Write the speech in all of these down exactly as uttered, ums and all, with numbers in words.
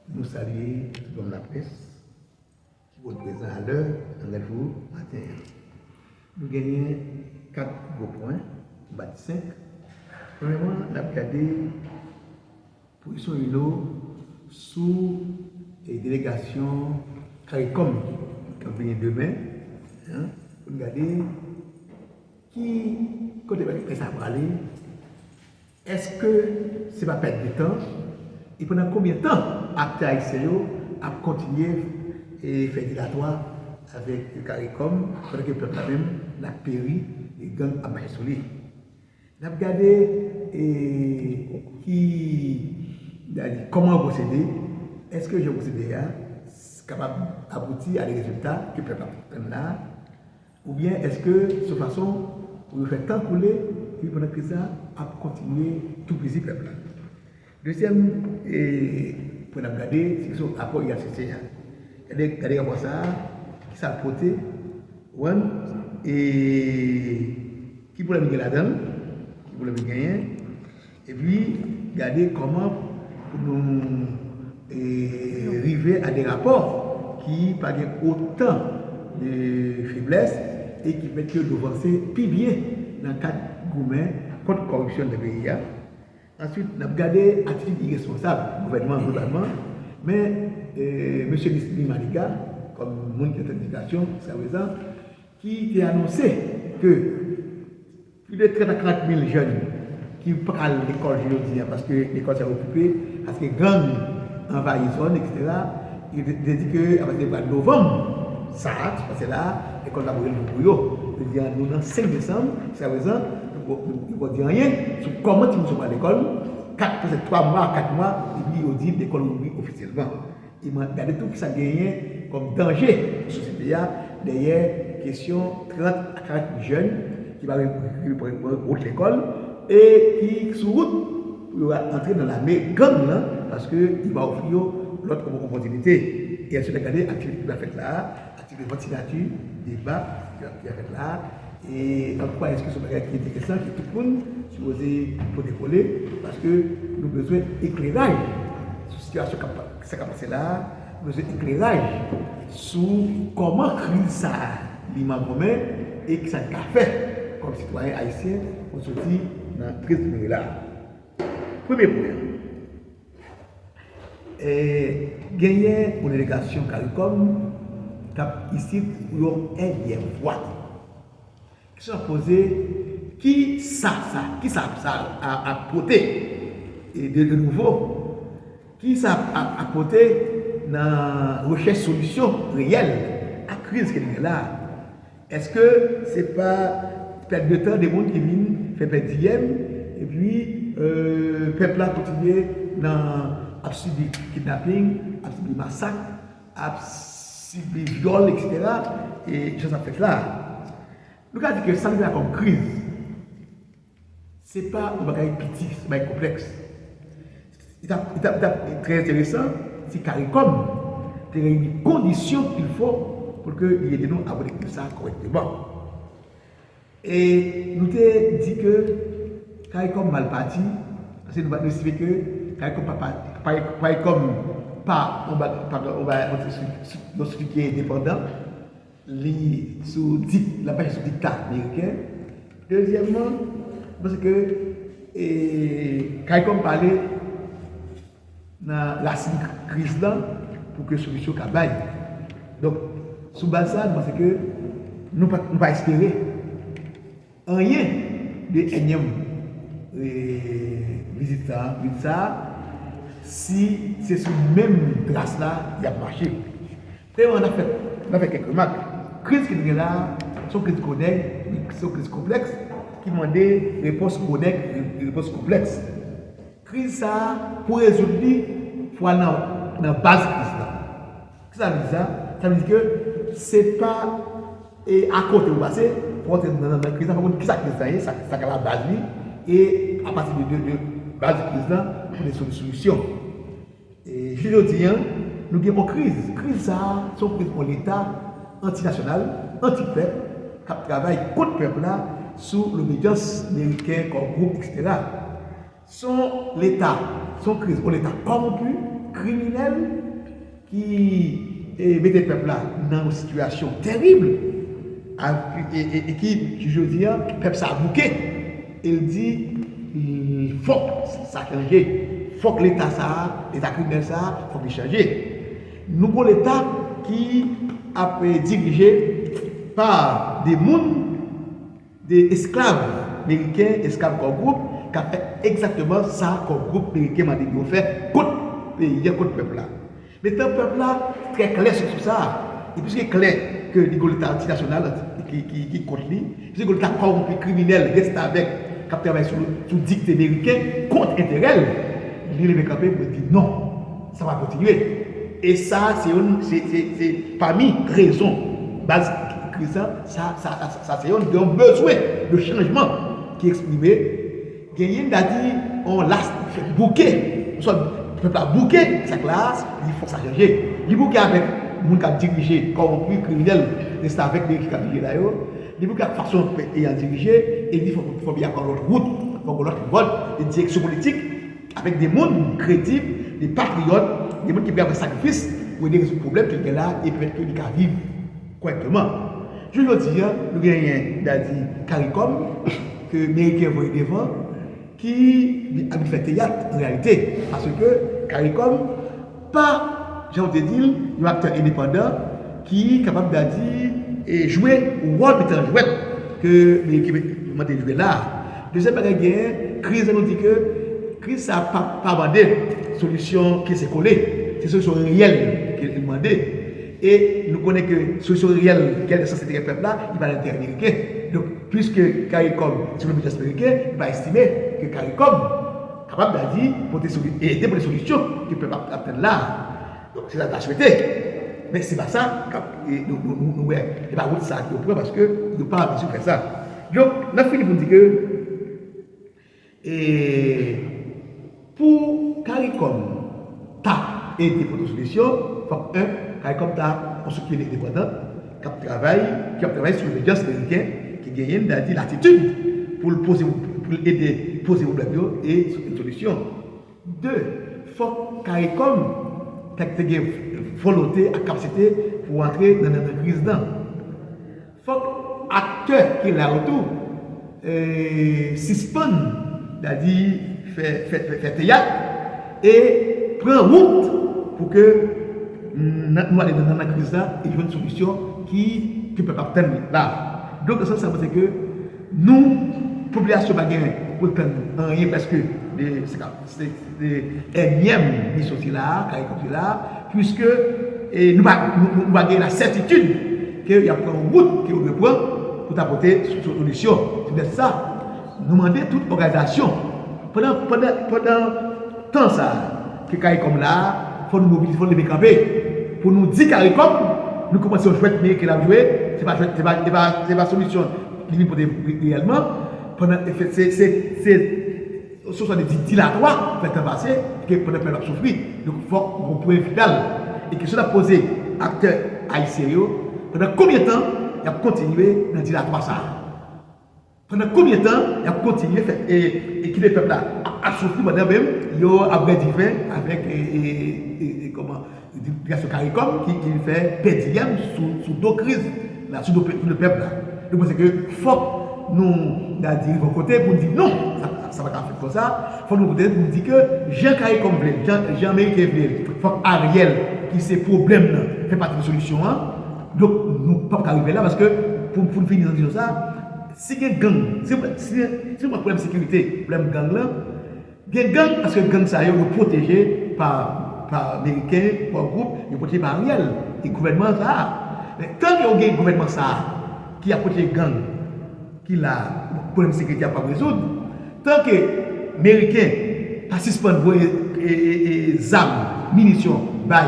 Nou salye tout manm laprès ki pot prezan alè nan lèt ou maten an. Nou genyen kat gwo pwen, m pa di senk. Premyèman, n ap gade pozisyon UNO sou e, delegasyon CARICOM k ap vini demen, an, pou n gade ki kote bagay sa prale, èske se pa pèt de tan? E pandan konbyen tan aktè ayisyen yo ap kontinye e fè dilatwa avèk CARICOM, pandan ke pèp la menm l ap peri e gang ap mache sou li? N ap gade e ki, kòman yo pwosede, èske jan yo pwosede a kapab abouti a de rezilta ke pèp la tann la, oubyen èske se yon fason pou yo fè tan koule, epi pandan kriz la ap kontinye toupizi pèp la? Dezyèm e, pwen n ap gade, se kesyon rapò I H C C a. Gade, gade rapò sa a, ki sa l pote, ou konprann, e ki pwoblèm li gen ladan l, ki pwoblèm li genyen, epi gade kòman pou nou e, rive a de rapò ki pa gen otan de feblès e ki pèmèt ke nou vanse pi byen nan kad goumen kont kòripsyon nan peyi a. Answit, n ap gade atitid iresponsab gouvènman an globalman, men e, mesye Nesmy Manigat, kòm moun ki nan tèt edikasyon jiskaprezan, ki te anonse ke plis de trant a karant mil jèn ki pa ka al lekòl jodi a paske lekòl sa yo okipe, paske gang anvayi zòn, etsetera. Yo te, te di ke apati de mwa novanm sa a ki pase la a, lekòl t ap ouvri pou yo. Jodi a, nou nan senk desanm, jiskaprezan, yo poko, yo poko di anyen sou kòman timoun sa yo pral lekòl, kat, prèske twa mwa, kat mwa, epi yo di lekòl ouvri ofisyèlman. E mwen gade tou kisa genyen kòm danje pou sosyete a dèyè kesyon trant a karant mil jèn ki pa rive pran wout lekòl e ki sou wout pou yo antre nan lame gang lan paske li pa ofri yo lòt opòtinite. E answit, n ap gade aktivite ki ap fèt la a, aktivite vant siyati, deba ki ap, ki ap fèt la a. E antouka, èske se yon bagay ki enteresan, ke tout moun sipoze pote kole, paske nou bezwen ekleraj sou sitiyasyon k ap, sa k ap pase la a, nou bezwen ekleraj sou kòman kriz sa a li mangonmen e kisa n ka fè kòm sitwayen ayisyen pou soti nan kriz nou ye la a. Premye pwen an, e, genyen yon delegasyon CARICOM k ap isit pou yon ènyèm fwa. Kesyon ap poze, ki sa, sa, ki sa, sa a, ap pote e de, de nouvo? Ki sa ap, ap, ap pote nan rechèch solisyon reyèl a kriz ke nou gen la a? Èske se pa pèt de tan de moun ki vin fè pèdi yèm, epi e, pèp la kontinye nan ap sibi kidnaping, ap sibi masak, ap sibi vyòl, etsetera, e jan sa ap fèt la a? Nou ka di ke sa nou gen la kòm kriz, se pa yon bagay piti, se yon bagay konplèks. Li t ap, li t ap, li t ap trè enteresan si CARICOM te reyini kondisyon qu'il faut pou ke li ede nou abòde kriz sa a kòrèkteman. E nou te di ke CARICOM mal pati, paske nou pa, nou estime ke CARICOM pa, pa, pa, CARICOM pa yon ba-, pa yon ba-, yon stri-, yon strikti endepandan, li sou dik-, l ap mache sou dikta meriken. Dezyèmman, m panse ke e, CARICOM pa ale nan rasin kriz lan pou ke solisyon ka bay. Donk, sou baz sa, nou panse ke nou pa, nou pa espere anyen de ènyèm e, vizit sa, vizit sa, si se sou menm tras la y ap mache. Premyèman, n ap fè, n ap fè kèk remak. Kriz ke nou gen la a, se yon kriz gwo nèg, se yon kriz konplèks, ki mande repons gwo nèg, re-, repons konplèks. Kriz sa a, pou rezoud li, fò al nan, nan baz kriz la. Kisa vle di sa? Sa vle di ke se pa e, akote ou pase, fò w antre nan, nan, nan kriz la, fò w konn kisa kriz la ye, sa, sa k alabaz li, e apati de, de, de baz kriz la, pou pote sou, solisyon. E jodi a, nou gen yon kriz. Kriz sa a, se yon kriz yon leta antinasyonal, antipèp, k ap travay kont pèp la sou lobedyans meriken, kò gwoup, etsetera. Se yon leta, se yon kriz, yon leta kòwonpi, kriminèl ki e, mete pèp la nan yon sitiyasyon tèrib, e, e, e ki, ki jodi a, pèp sa bouke. E l di, fòk sa chanje. Fòk Leta sa a, Leta kriminèl sa a, fòk li chanje. Nou gon Leta ki ap dirije pa de moun, de esklav meriken, esklav Core Group, k ap fè egzakteman sa Core Group meriken mande yo fè kont peyi a, kont pèp la. Men tan pèp la trè klè sou, sou sa, e piske klè ke li gon Leta antinasyonal ki, ki, ki kont li, piske gon Leta kòwonpi, kriminèl, restavèk, k ap travay sou, sou dikte meriken kont enterè l, li leve kanpe pou l di non, sa pa kontinye. E sa, se youn, se, se, se pami rezon baz kriz lan, sa, sa, sa, sa se youn de yon bezwen de chanjman ki eksprime. Genyen, n ta di, yon las bouke, yon sòt pèp la bouke, sa k la, li fòk sa chanje. Li bouke avèk moun k ap dirije, kòwonpi, kriminèl, restavèk, ki k ap dirije la yo. Li bouke ak fason peyi a dirije, e li fò, fò peyi a pran lòt wout, fò gon lòt vòt de direksyon politik, avèk de moun kredib, de patriyòt, de moun ki prè a fè sakrifis pou ede rezoud pwoblèm ke l gen la, e pèmèt ke li ka viv kòrèkteman. Jou jodi a, nou genyen, n ta di, CARICOM, ke meriken voye devan, ki vin fè teyat, an reyalite, paske CARICOM pa, jan w te di l, yon aktè endepandan ki kapab, n ta di, e, jwe wòl metan jwèt ke, ke mande jwe la a. Dezyèm bagay genyen, kriz la, nou di ke kriz sa pa, pa mande solisyon kese kole. Se solisyon reyèl ke l mande. E nou konnen ke solisyon reyèl ki nan sans enterè pèp la, li pa nan enterè meriken. Donk, piske CARICOM se yon objektif meriken, li pa estime ke CARICOM kapab, n ta di, pote soli-, ede pote solisyon ke pèp ap, ap tann la a. Donk, se sa n ta swete. Men se pa sa k ap, e, nou, nou, nou, nou wè, e pa wout sa a ke yo pran, paske yo pa an mezi fè sa. Donk, n ap fini pou n di ke, e, pou CARICOM ta ede pote solisyon, fòk, en, CARICOM ta yon estrikti endepandan, k ap travay, ki ap travay sou lobedyans meriken, ki genyen, n ta di, latitid pou l poze, pou l ede poze pwoblèm yo e sou yon solisyon. De, fòk CARICOM ta, te gen volonte ak kapasite pou antre nan, nan, nan kriz lan. Fòk aktè ki la yo tou, e, sispann, n ta di, fè, fè, fè, fè teyat e pran wout pou ke n, nou ale nan, nan, nan kriz la e jwenn solisyon ki, ke pèp ap tann la. Donk, nan sans sa, mwen panse ke nou, popilasyon pa gen pou l tann anyen prèske de, se ka, se, se ènyèm misyon sila a, CARICOM sila a, piske, e, nou pa, nou, nou, nou pa gen lasètitid ke y ap pran wout ke yo dwe pran pou ta pote so-, so-, solisyon. Se poutèt sa, nou mande tout òganizasyon, pandan, pandan, pandan tan sa a ke CARICOM la a, fò nou mobilize, fò nou leve kanpe pou nou di CARICOM, nou konprann se yon jwèt meriken l ap jwe, se pa jwèt, se pa, se pa, se pa solisyon li vin pote re-, reyèlman, pandan, se, se, se, se, se yon sòt de di-, dilatwa pou fè tan pase, ke pandan pèp la ap soufri. Donk, fòk gon pwen final. E kesyon n ap poze aktè ayisyen yo, pandan konbyen tan y ap kontinye nan dilatwa sa a? Pandan konbyen tan y ap kontinye fè, e, e kite pèp la ap, ap soufri pandan menm yo ap bwè diven avèk, e, e, e, e, kòman, delegasyon CARICOM ki, ki fè pèdi yèm sou, sou do kriz la, sou do pè-, sou do pèp la. Nou panse ke fòk nou, n ta di, rive yon kote pou n di non, sa, sa pa ka fèt konsa. Fòk nou kote pou n di ke jan CARICOM vle, jan, jan Ameriken vle, fòk Ariel, ki se pwoblèm nan, fè pati de solisyon an. Donk, nou p ap ka rive la, paske pou, pou n fini nan kesyon sa, si gen gang, si, si, si nou pran pwoblèm sekirite, pwoblèm gang lan, gen gang, paske gang sa yo, yo pwoteje pa, pa Ameriken, pa gwoup, yo pwoteje pa Ariel, e gouvènman sa a. Men, tanke yo gen gouvènman sa a, ki ap pwoteje gang, ki la, pwoblèm sekirite a p ap rezoud, tanke Meriken pa sispann voye, e, e, e, zam, minisyon bay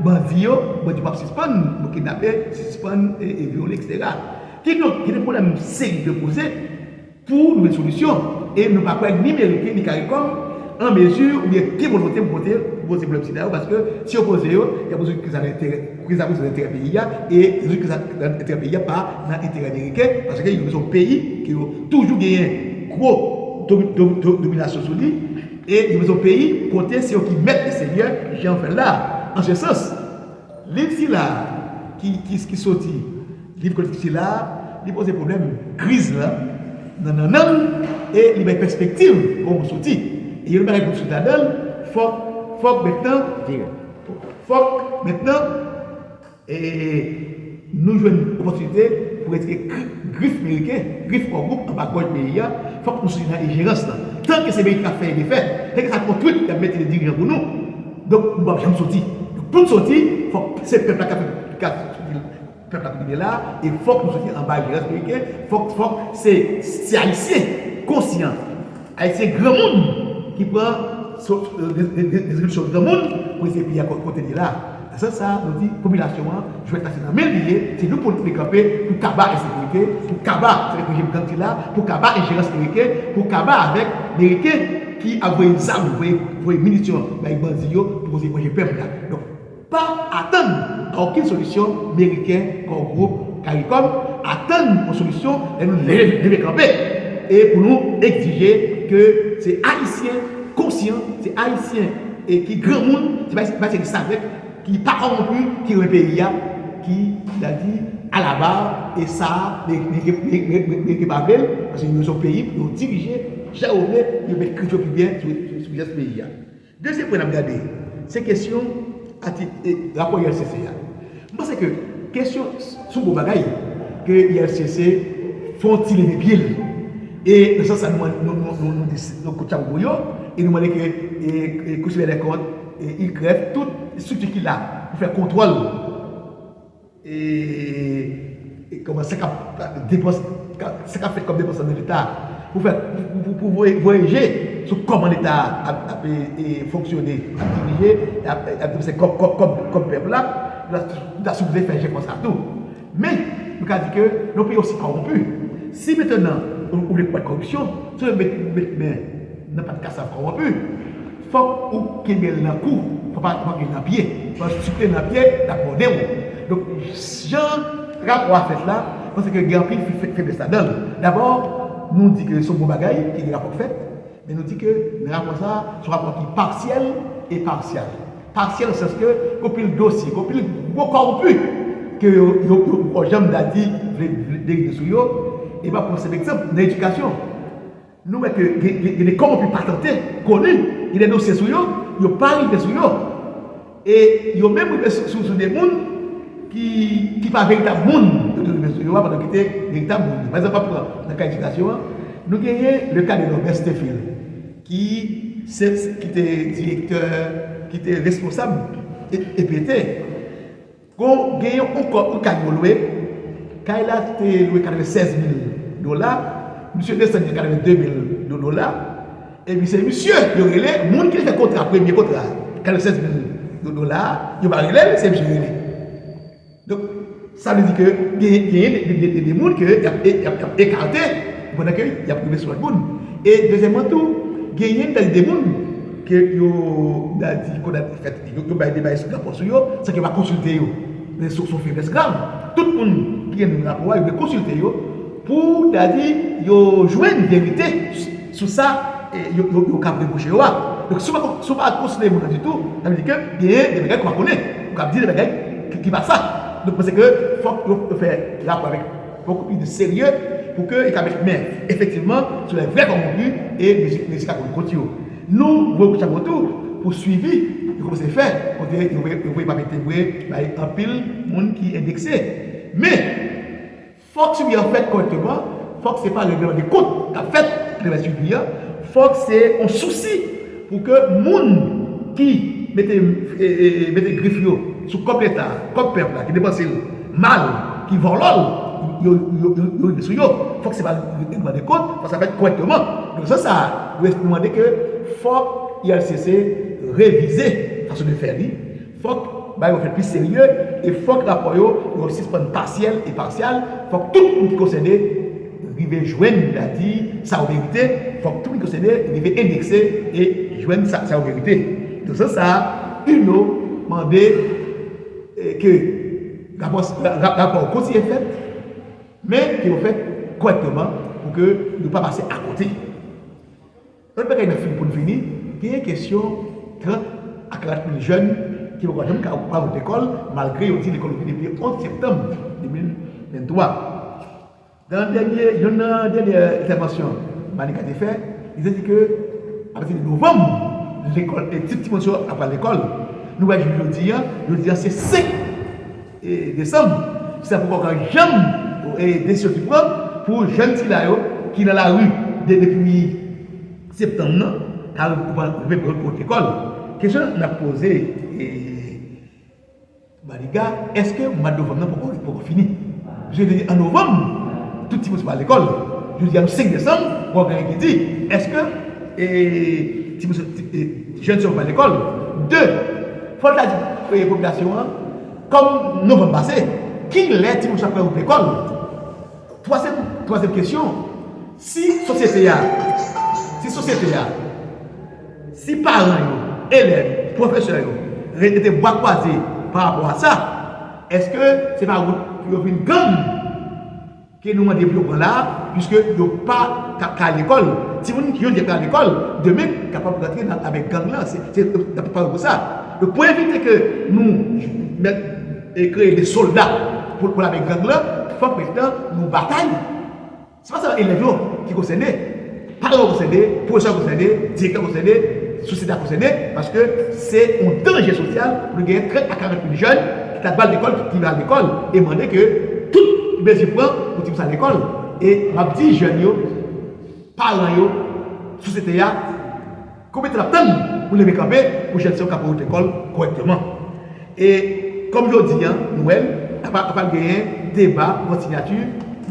bandi yo, bandi p ap sispann, yo kidnape, sispann, e, e, vyole, etsetera. Kidonk, gen de pwoblèm serye ki dwe poze pou nou jwenn solisyon. E nou pa kwè ni Meriken, ni CARICOM an mezi oubyen gen volonte pou pote, pou poze pwoblèm sila yo, paske si yo poze yo, y ap rezoud kriz a nan enterè, kriz la pou enterè peyi a, e rezoud kriz a nan enterè peyi a pa nan enterè Meriken, paske yo se yon peyi ke yo toujou genyen gwo domi-, domi-, domi-, dominasyon sou li, E yo bezwen yon peyi kote se yo ki mèt e senyè, jan yo fè l la. An se sans, liv sila ki, ki, ki soti, liv koleksyon sila, li poze pwoblèm kriz la nan nannan l e li bay pèspektiv pou nou soti. E yon bagay pou nou soti ladan l, fòk, fòk mentnan, fòk mentnan, e nou jwenn opòtinite pou retire grif meriken, grif Core Group anba gòj peyi a. Fòk nou soti nan enjerans lan. Tanke se meriken k ap fè e defè, tanke sa se yon twit y ap mete de dirijan pou nou, donk nou p ap janm soti. Donk pou n soti, fòk se pèp la k ap fè, k ap soti, pèp la ki vini la, e fòk nou soti anba enjerans meriken. Fòk, fòk se, se Ayisyen konsyan, Ayisyen granmoun ki pran rezolisyon granmoun pou ede peyi a kote l ye la. Nan sans sa, nou di popilasyon an, jwèt la se nan men l li ye, se nou pou nou kanpe pou kaba ensekirite, pou kaba avèk rejim gang sila, pou kaba enjerans meriken, pou kaba avèk meriken ki ap voye zam, voye, voye minisyon bay bandi yo pou koze manje pèp la. Donk, pa atann a okenn solisyon meriken, Core Group, CARICOM, atann yon solisyon lè nou leve, leve kanpe e pou nou egzije ke se Ayisyen konsyan, se Ayisyen e ki granmoun, se pa, se pa se ki savèk, ki pa kòwonpi, ki renmen peyi a, ki, ta di, alaba, e sa, meriken pa vle l, paske yo se yon peyi pou yo dirije jan yo vle, yo met grif yo pi byen sou, sou, sou rijès peyi a. Dezyèm pwen n ap gade, se kesyon ati, e, rapò I L C C a. M panse ke kesyon, se yon bon bagay ke I L C C fè yon ti leve pye l. E nan sans sa, nou, nou, nou, nou, nou, nou, nou kout chapo pou yo, e nou mande ke, e, e, Kou Siperyè dè Kont, e, I G R E F, tout estrikti ki la pou fè kontwòl, e, e kòman sa k ap depans-, sa k ap fèt kòm depans nan Leta, pou fè, pou, pou, pou voye, voye je sou kòman Leta a ap, ap, e, e, fonksyone, ap dirije, ap, ap depanse kòb, kòb, kòb, kòb pèp la, nou ta, nou ta sipoze fè jefò sa tou. Men, nou ka di ke nan yon peyi osi kòwonpi, si mentnan ou, ou vle konbat kòripsyon, si w vle met, met men nan pat kasav kòwonpi, fòk ou kenbe l nan kou, fòk pa, fòk pa gen l nan pye, paske si w kenbe l nan pye, l ap mòde w. Donk, jan rapò a fèt la, m panse ke gen anpil fe-, fe-, feblès ladan l. Dabò, nou di ke se yon bon bagay ke gen rapò k fèt, men nou di ke nan rapò sa a, se yon rapò ki pasyèl e pasyal. Pasyèl nan sans ke gen anpil dosye, gen anpil gwo kòwonpi ke yo, yo, yo, yo janm ta di vle, vle derive sou yo, e m ap pran senp egzanp nan edikasyon. Nou wè ke gen, gen, gen de kòwonpi patante, koni, gen de dosye sou yo, yo pa rive sou yo. E yo menm rive sou, sou, sou de moun ki, ki pa veritab moun yo te rive sou yo a, pandan ki te veritab moun yo. Pa egzanp, m ap pran nan ka edikasyon an, nou genyen le ka de Norbert Stephill, ki se, ki te direktè, ki te responsab E P T. Gon, genyen yon kò, yon kay yo lwe. Kay la te lwe katrevennsèz mil dola. Misye desann gen katrevende mil do-, dola. Epi se misye yo rele, moun ki te fè kontra, premye kontra, katrevennsèz mil do-, dola, yo pa rele l, se misye yo rele. Donk, sa vle di ke gen, genyen de, de, de, de moun ke y ap, y ap, y ap ekate pandan ke y ap rive sou lòt moun. E dezyèmman tou, genyen de, de moun ke yo, ta di, kondane fèt, yo, yo bay de bagay sou rapò sou yo, san ke yo pa konsilte yo. Men se, se yon feblès grav. Tout moun ki gen menm rapò a, yo dwe konsilte yo pou, ta di, yo jwenn verite sou sa, e, yo, yo, yo ka repwoche yo a. Donk, si w pa, si w pa konsilte moun nan ditou, sa vle di ke genyen de bagay ke w pa konnen. Ou ka di de bagay ki, ki pa sa. Donk, m panse ke fòk yo, yo fè rapò avèk bokou plis de serye pou ke yo ka met men efektivman sou lè vrè kòwonpi e resi-, resi ka konn kont yo. Nou voye kout chapo tou pou swivi yo kòmanse fè, kote yo voye, yo voye papye tenbre bay anpil moun ki endekse. Men, fòk swivi an fèt kòrèkteman, fòk se pa règleman de kont k ap fèt atravè swivi an, fòk se yon sousi pou ke moun ki mete, e, e, e, mete grif yo sou kòb Leta, kòb pèp la, ki depanse l mal, ki vòlò l, yo, yo, yo, yo rive sou yo. Fòk se pa règleman de kont, fòk sa fèt kòrèkteman. Donk, nan sans sa, nou mande ke fòk I L C C revize fason de fè li, fòk bagay yo fèt plis serye, e fòk rapò yo, yo sispann pasyèl e pasyal, fòk tout moun ki konsène rive jwenn, ta di, sa yo merite, fòk tout moun ki konsène rive endekse e jwenn sa, sa yo merite. Nan sans sa, UNO mande, e, ke rapò, ra-, rapò yo kontinye fèt, men ke yo fèt kòrèkteman pou ke nou pa pase akote. Lòt bagay n ap fini pou n fini, Genyen kesyon trant a karant mil jèn ki poko janm ka pa voye lekòl, malgre yo di lekòl ouvri depi onz septanm de mil venntwa. Nan dènye, youn nan dènye entèvansyon Manika te fè, li te di ke apati de novanm, lekòl, e ti timoun yo ap al lekòl. Nou wè jodi a, jodi a se senk e, desanm, sa poko janm e, desizyon ki pran pou jèn sila yo ki nan lari de, depi septanm nan, ka reprann lekòl. Kesyon n ap poze e, Maniga, èske mwa novanm nan poko, poko fini? Piske te di an novanm, tout timoun se pa lekòl. Jodi a nou senk desanm, ou gen ki di, èske e, timoun se, ti- e, jèn se pa lekòl? De, fò l ta di e, popilasyon an, kòm novanm pase, ki lè timoun sa pral lekòl? Twazyèm, twazyèm kesyon, si sosyete a, si sosyete a, si paran yo, elèv, pwofesè yo, rete bwa kwaze pa rapò a sa, èske se pa wout pou yo vin gang ke nou mande pou yo pran la a, piske yo pa ka, ka lekòl. Timoun ki jodi a ka lekòl, demen kapab rantre nan, avèk gang lan. Se, se, n ap pare pou sa. Donk, pou evite ke nou mèt e kreye de sòlda pou, pou l avèk gang lan, fòk mentnan nou batay. Se pa sèlman elèv yo ki konsène, paran yo konsène, pwofesè yo konsène, direktè yo konsène, sosyete a konsène, paske se yon danje sosyal pou nou genyen trant a karant mil jèn ki ta pral lekòl, ki, ki pa lekòl, e mande ke tout mezi pran pou timoun sa lekòl. E m ap di jèn yo, paran yo, sosyete a, konbyen tan n ap tann pou leve kanpe pou jèn sa yo kapab rete lekòl kòrèkteman? E kòm jodi a, nou wè l, ap, ap al genyen deba, vòt siyati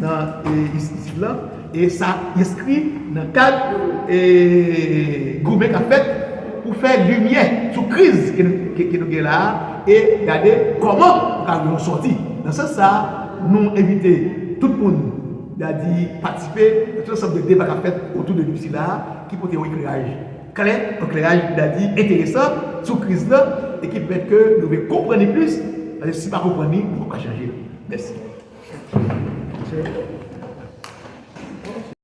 nan e, is- isit lan, e sa enskri nan kad e, goumen k ap fèt pou fè limyè sou kriz ke nou, ke, ke nou gen la a e gade kòman nou ka jwenn yon sòti. Nan sans sa a, nou envite tout moun, dadi patisipe nan tout ansanm de deba k ap fèt otou de liv sila a ki pote yon ekleraj klè, ekleraj, dadi enteresan sou kriz lan e ki pèmèt ke nou vin konprann li plis, paske si n pa konprann li, nou p ap ka chanje l. Mèsi.